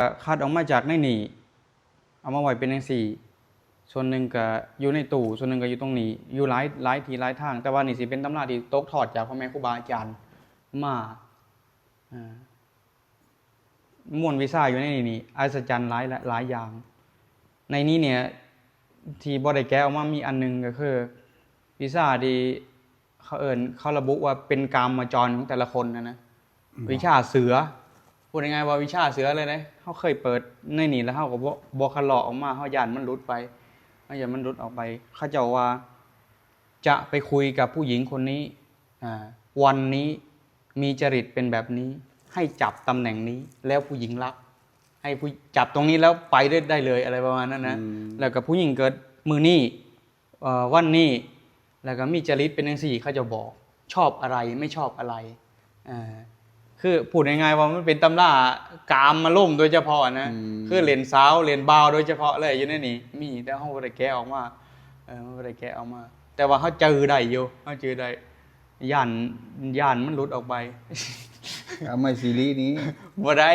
ກໍຄັດອອກມາຈາກໃນນີ້ ເອົາມາໄວ້ເປັນຈັ່ງຊີ້ ສ່ວນໜຶ່ງກໍຢູ່ໃນຕູ້ ສ່ວນໜຶ່ງກໍຢູ່ຕົງນີ້ ຢູ່ຫຼາຍ ຫຼາຍທີ່ຫຼາຍທາງ. ແຕ່ວ່ານີ້ຊິເປັນຕຳລາທີ່ຕົກທອດຈາກພໍ່ແມ່ຄູບາອາຈານມາ ອ່າ ມວນວິຊາຢູ່ໃນນີ້ນີ້ອັດສະຈັນຫຼາຍ ຫຼາຍຢ່າງ. ໃນນີ້ເນ່ຍ ທີ່ບໍ່ໄດ້ແກະອອກມາມີອັນໜຶ່ງກໍຄື ວິຊາທີ່ເຂົາເອີ້ນ ເຂົາລະບຸວ່າເປັນກາມະຈອນຂອງແຕ່ລະຄົນຫັ້ນນະ ວິຊາເສືອ. ເວົ້າງ່າຍໆວ່າວິຊາເສືອເລີຍເດ້. ເຮົາເຄີຍເປີດໃນນີ້ແລ້ວ ເຮົາກໍບໍ່ ບໍ່ຄັດລອກອອກມາ ເຮົາຢ້ານມັນຫຼຸດໄປ ເຮົາຢ້ານມັນຫຼຸດອອກໄປ. ເຂົາເຈົ້າວ່າ ຈະໄປຄຸຍກັບຜູ້ຍິງຄົນນີ້ ອ່າ ວັນນີ້ມີຈະລິດເປັນແບບນີ້ ໃຫ້ຈັບຕຳແໜ່ງນີ້ ແລ້ວຜູ້ຍິງລັກ ໃຫ້ຜູ້ ຈັບຕົງນີ້ແລ້ວໄປໄດ້ ໄດ້ເລີຍ ອະໄລປະມານນັ້ນນະ. ອືມ ແລ້ວກໍຜູ້ຍິງເກີດມື້ນີ້ ເອີ ວັນນີ້ ແລ້ວກໍມີຈະລິດເປັນຈັ່ງຊີ້ ເຂົາເຈົ້າບອກ ຊອບອະໄລ ໄມ່ຊອບອະໄລ. ເອີ ຄື ພູດງ່າຍໆວ່າມັນເປັນຕຳລາກາມມາລົມໂດຍສະເພາະນະ. ອືມ ຄືເຫຼັ້ນສາວເຫຼັ້ນບ່າວໂດຍສະເພາະເລີຍ ຢູ່ໃນນີ້ມີ ແຕ່ເຮົາບໍ່ໄດ້ແກະອອກມາ. ເອີ ບໍ່ໄດ້ແກະອອກມາ ແຕ່ວ່າເຮົາຈື່ໄດ້ຢູ່ ເຮົາຈື່ໄດ້. ຢ້ານ ຢ້ານມັນຫຼຸດອອກໄປ. ເອົາໄມ້ສີລີນີ້ ບໍ່ໄດ້.